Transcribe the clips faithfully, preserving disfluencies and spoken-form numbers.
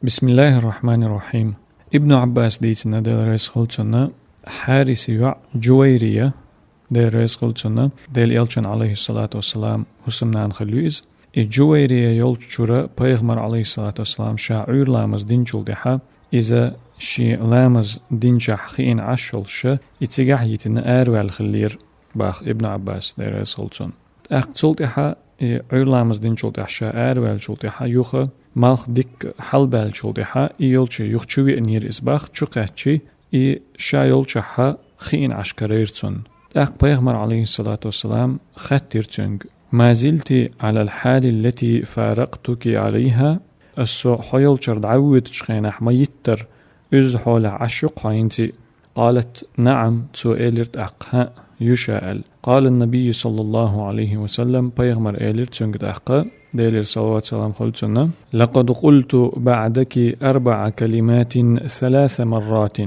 بسم الله الرحمن الرحيم. Ибн Ӏаббаса дийцина, Дела реза хилва цунна, Хьариса йоӀ Джувайрия, Дела реза хилва цунна, Дела Элчан, алейхиссалату вассалам, хӀусамнана хилла ю иза. И Джувайрия йолча чура пайхамар, алейхиссалату вассалам, ша Ӏуьйра ламаз динчул тӀехьа, иза шен ламаз динчахь хиъна Ӏаш йолуш, и цигахь йитина араваьлла хиллера, баха Ибн Ӏаббаса, Дела реза хилва цунна. ТӀаккха цул тӀехьа, и Ӏуьйра ламаз динчул тӀехьа ша араваьллачул тӀехьа, юха малх дикка хьалбаьллачул тӀехьа, и йолчу юха чу веанера иза, баха, чу кхаьччи, и ша йолчахьа хиъна Ӏаш карийра цунна. ТӀаккха пайхамар, алейхиссалату вассалам, хаьттира цуьнга: «ما زلت على الحال التي فارقتك عليها؟ Ас со хьо йолчара дӀавоьдучу хенахь ма-йиттара, уьзза хьолехь Ӏаш ю-кх хьо хӀинца?» قالت: «نعم», цо элира тӀаккха: «ХӀаъ, ю ша», аьлла. قال النبي صلى الله عليه وسلم, пайхамар элира цуьнга тӀаккха, Делера салават-салам хуьлда цунна: «لقد قلت بعدك أربع كلمات ثلاث مرات».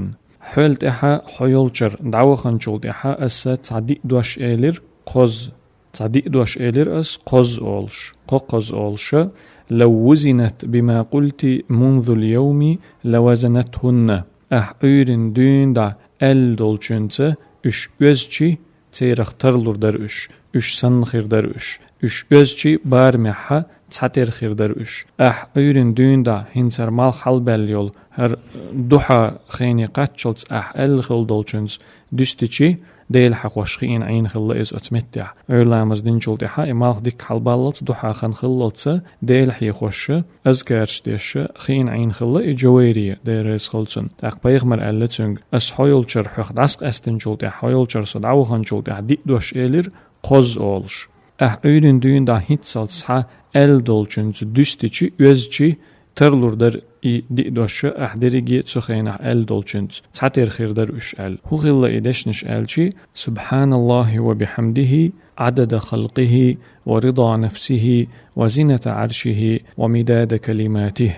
Хьол тӀаьхьа, хьо йолчара дӀаваханчул тӀаьхьа аса цхьа диъ дош элира, кхозза. Цхьа диъ дош элира ас, кхозза олуш, кхо-кхозза олуша: «لو وزنت بما قلت منذ اليوم لوزنتهن». Ахь Ӏуьйрин дуьйна дӀа аьлла долчуьнца уьш оьзчи, церах тарлур дара уьш, уьш санна хир дара уьш, уьш оьзчи барамехьа цхьатера хир дара уьш. Ахь Ӏуьйрин дуьйна дӀа хӀинцара малх хьалбаьлла йолу, хӀара духьа хене кхаччалц ахь аьлла хилла долчуьнца дуьстичи, Дела хьехош хиъна Ӏийна хилла иза оцу меттехь. Ӏуьйра ламаз динчул тӀаьхьа и малх дикка хьалбаллалц, духьа хан хиллалца, Дела хьехоша, азкараш деша хиъна Ӏийна хилла и Джувайрия, Дела реза хилва цунна. ТӀаккха пайхамар аьлла цуьнга: «Ас хьо йолчара хьох дӀасакъаьстинчул тӀаьхьа, хьо йолчара со дӀаваханчул тӀаьхьа диъ дош элира, кхозза олуш. Ахь Ӏуьйрин дуьйна дӀа хӀинццалц схьа аьлла долчуьнца дуьстичи, оьзчи, тарлур дара и диъ дош, ахь дерриге цу хенахь аьлла долчуьнца цхьатера хир дара уьш», аьлла. ХӀун хилла и дешнаш аьлчи: «سبحان الله وبحمده عدد خلقه ورضا نفسه وزنة عرشه ومداد كلماته».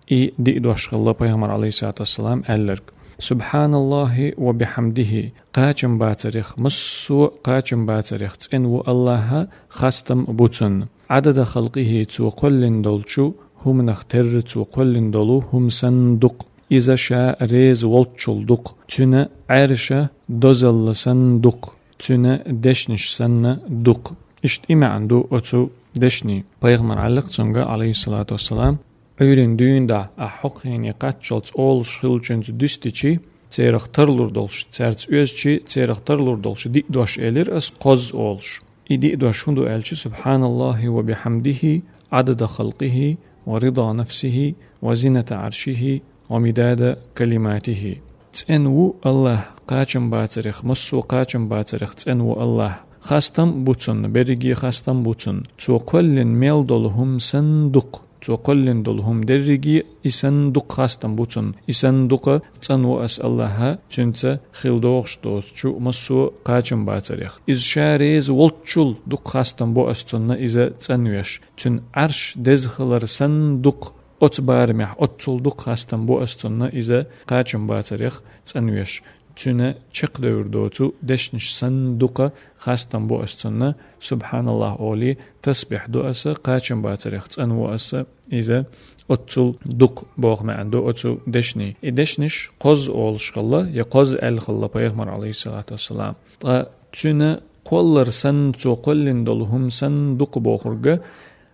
И диъ дош хилла пайхамар, алейхиссалату вассалам, аьлларг: «سبحان الله وبحمده», кхачам бацарех, массо а кхачам бацарех цӀена ву АллахӀ, хастам бу цунна. «عدد خلقه», цо кхоьллина долчу хӀуманах терра цо кхоьллина долу хӀума санна дукха. Иза ша реза волччул дукха. Цуьнан Ӏаьрша дозалла санна дукха. Цуьнан дешнаш санна дукха. Иштта и маьӀна ду оцу дешнийн. Пайхамар аьлла-кх цуьнга, алейхиссалату вассалам: «Ӏуьйрин дуьйна дӀа ахь хӀокху хене кхаччалц олуш хиллачуьнца дуьстичи, церах тарлур долуш, цаьрца оьзчи, церах тарлур долуш диъ дош элира ас, кхозза олуш». И диъ дош хӀун ду аьлча: «سبحان الله وبحمده عدد خلقه ورضا نفسه وزنة عرشه ومداد كلماته». ЦӀена ву АллахӀ кхачам бацарех, массо а кхачам бацарех цӀена ву АллахӀ. Хастам бу цунна, берриге хастам бу цунна. Цо кхоьллина мел долу хӀума санна дукха. Цо кхоьллина долу хӀума дерриге и санна дукха хастам бу цунна. И санна дукха цӀена ву ас АллахӀ, цуьнца хила догӀуш доцучу массо а кхачам бацарех. Иза ша реза волччул дукха хастам бу ас цунна иза цӀанвеш. Цуьнан Ӏарш деза хилар санна дукха оцу барамехь, оццул дукха хастам бу ас цунна иза кхачам бацарех цӀанвеш. Цуьнан чекхдевр доцу дешнаш санна дукха хастам бу ас цунна, субхьаналлахӀ олий, тасбихь ду аса, кхачам бацарех цӀанво аса, иза оццул дукха боху маьӀна ду оцу дешнийн. И дешнаш кхозза олуш хилла, я кхозза аьлла хилла пайхамар, Ӏалайхиссалату вассалам. Ткъа цуьнан кхоллар санна, цо кхоьллина долу хӀума санна дукха бохург,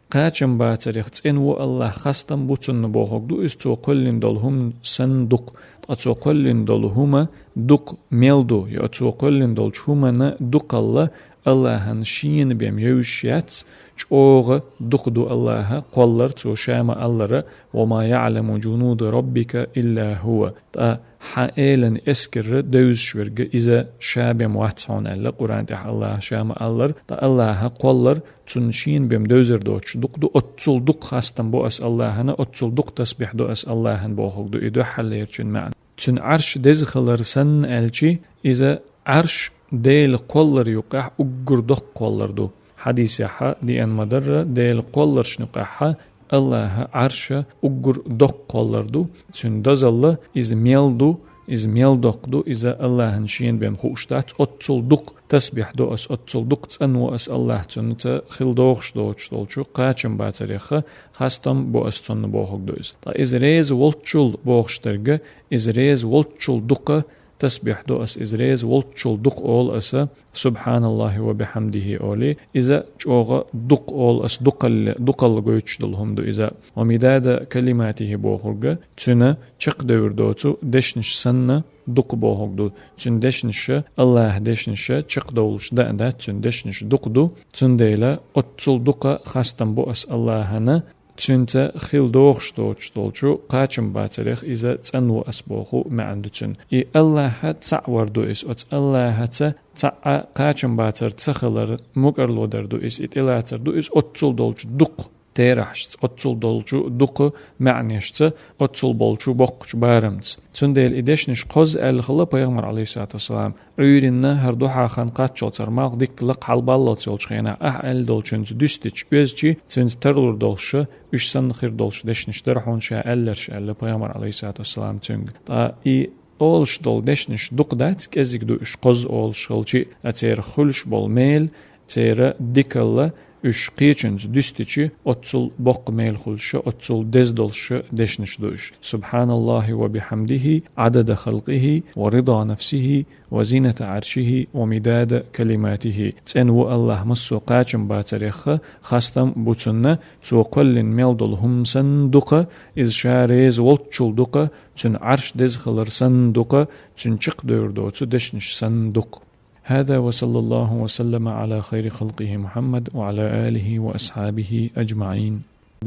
кхачам бацарех цӀена ву АллахӀ, хастам бу цунна бохург ду иза, цо кхоьллина долу хӀума санна дукха. Ткъа цо кхоьллина долу хӀума дукха мел ду, я цо кхоьллина долчу хӀуманна дукхалла АллахӀан шена бен евзаш яц, чӀогӀа дукха ду АллахӀан кхоллар, цо ша ма-аллара: «Ва ма яӀламу жунуда раббика илла хӀува». Ткъа хьан элан эскар девзаш верг иза ша бен вац хьуна аьлла Къуръан тӀехь АллахӀа, ша ма-аллара. Ткъа АллахӀан кхоллар цунна шена бен девзар доцуш дукха ду, оццул дукха хастам бу ас АллахӀана, оццул дукха тасбихь ду ас АллахӀана бохург ду и дуьххьарлерчун маьӀна. Цуьнан Ӏарш деза хилар санна аьлчи, иза Ӏарш Делан кхоллар юккъехь уггар доккха кхоллар ду. Хьадисехьа деана ма-дарра, Делан кхолларшна юккъехьа АллахӀан Ӏарша уггар доккха кхоллар ду. Цуьнан дозалла иза мел ду, Иза мел доккха ду, иза Аллахьан шена бен хууш дац, оццул дукха тасбихь ду ас, оццул дукха цӀанво ас Аллахь цунца хила догӀуш доцуш долчу кхачамбацарех, хастам бу ас цунна бохург ду иза. Ткъа иза реза волччул бохуш дерг, иза реза волччул дукха тасбихь ду ас, иза реза волччул дукха олу аса, «Субханаллахи ва бихьамдихи» олий, иза чӀогӀа дукха олу ас, дукхалла, дукхалла гойтуш долу хӀума ду иза. «Ва мидада калиматихи» бохург, цуьнан чекхдевр доцу дешнаш санна дукха бохург ду. Цуьнан дешнаша, Аллахьан дешнаша чекхдовлуш дан а дац, цуьнан дешнаш дукха ду. Цундела оццул дукха хастам бу ас Аллахьана, цуьнца хила догӀуш доцуш долчу кхачамбацарех иза цӀанво ас боху маьӀна ду цуьнан. И Аллахьа цхьаъ вар ду иза. Оцу Аллахьаца цхьаъ кхачамбацар ца хилар мукӀарло дар ду иза, и тӀелацар ду иза оццул долчу дукха терахьашца, оццул долчу дукха маьӀнешца, оццул болчу боккхачу барамца. Цундела и дешнаш кхозза аьлла хилла пайхамар, алейхиссалату вассалам, Ӏуьйранна хӀара дуьхьа хан кхаччалц, хӀара малх дикка лакха хьалабаллалц йолчу хенахь, ахь аьлла долчуьнца дуьстича, оьзчи цуьнца тарлур долуш, уьш санна хир долуш дешнаш дара хьуна ша аьлларш, аьлла пайхамар, алейхиссалату вассалам, цуьнга. Ткъа и олуш долу дешнаш дукха дац, кӀезиг ду уьш кхозза олуш хилчи а, церах хуьлуш болу мел, церан дикалла, уьш кхечуьнца дуьстичи, оццул боккха мел хуьлуш, оццул деза долуш дешнаш ду уьш. «Субханаллахи ва бихьамдихи, Ӏадада халкъихи, ва рида нафсихи, ва зината Ӏаршихи, ва мидада калиматихи». ЦӀена ву Аллахь массо а кхачамбацарех, хастам бу цунна, цо кхоьллина мел долу хӀума санна дукха, иза ша реза волччул дукха, цуьнан Ӏарш деза хилар санна дукха, цуьнан чекхдевр доцу дешнаш санна дукха. هذا وصلى الله وسلم على خير خلقه محمد وعلى آله وأصحابه أجمعين.